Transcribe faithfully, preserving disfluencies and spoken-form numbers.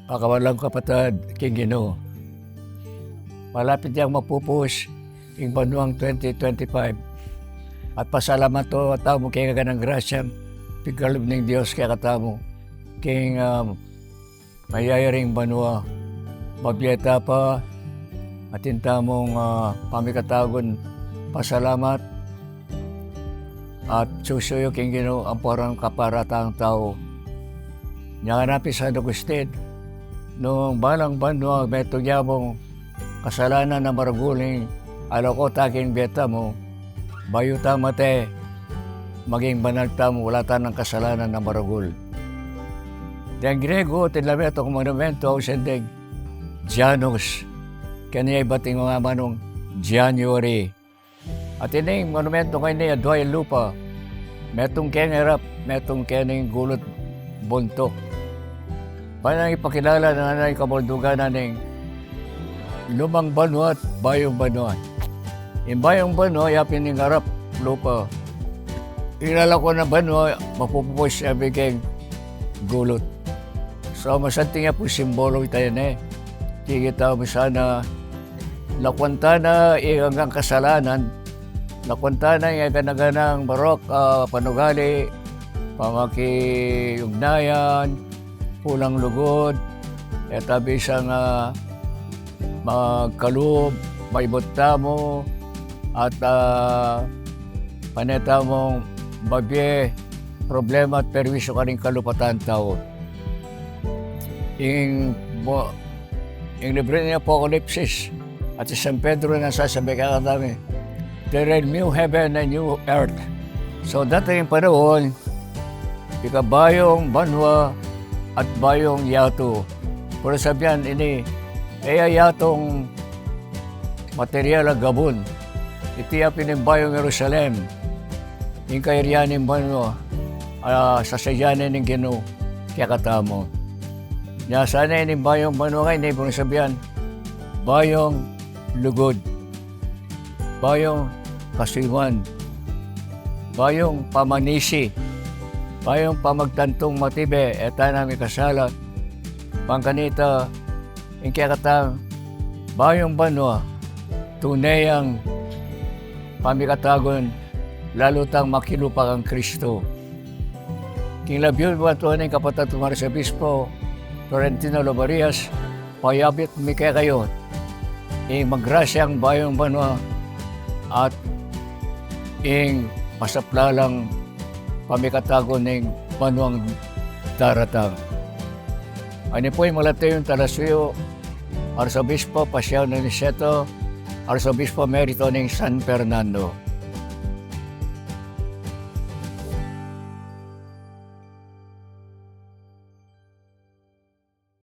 Kakawalang kapatad king Ginu, malapit yang mapupus ing banuang twenty twenty-five. At pasalamat tamu king aganang grasya, pigkalub ning Dios kekatamu king, ah, mayayaring banua. Mabie ta pa, atin tamung, ah, pamikatagun pasalamat at susuyu king Ginu ampo ring kaparatan tau. Nya ngana pin i San Agustin, nung balang banua metung ya mung kasalanan a maragul ing alako ta king bie tamu, bayu ta mate, maging banal tamu, wala tanang kasalanan a maragul. Deng Griego, atin la metung monumentu, ausan deng Janus, keni ya ibat ing manung January. At ining monumentu ngeni, adua ing lupa, metung keng arap, metung keni gulut buntuk. Para nang ipakilala na ning kabaldugan na ning lumang banua at bayung banua. Ing bayung banua, yapin ing arap lupa. Ing lalako na banua, mapupus ya pin keng gulut. So, masanting ya pu simbolo ita yan e. Kikita mu sana, lakwan ta na ing anggang kasalanan, lakwan ta na ing aganang marok a panugali, pamakiugnayan, kulang lugud, e ta bisang, ah, magkalub, maibut tamu, at, ah, pane tamung mabie problema at perwisyu karing kalupatan tau. Ing, ing libru ning Apokalipsis at i San Pedro nagsasabi kekatamu, there are new heaven and new earth. So, dating ing panaun, ika bayung banua at bayung yatu. Pero sabian ini, e ya yatung material a gabun. Iti ya pin ing bayung Jerusalem, ing kayarian ning banua, a sasadya na ning Ginu kekatamu. Nya sana ining bayung banua ngeni, ing sabian, bayung lugud, bayung kasuyuan, bayung pamanisi, bayung pamagtantung matibe, e ta na mikasala. Pangkanita, ing kekatang bayung banua, tune yang pamikatagun, lalu tang makilupa kang Kristo. King labiu, batu ning kapatad kung Arsobispo Florentino Lobarias, payabit mi kekayu ing magrasyang bayung banua at ing masaplalang pamikatagun ning banuang daratang. Ini pu ing malati yung talasuyu, Arsobispo Paciano Niceto, Arsobispo Emerito ning San Fernando.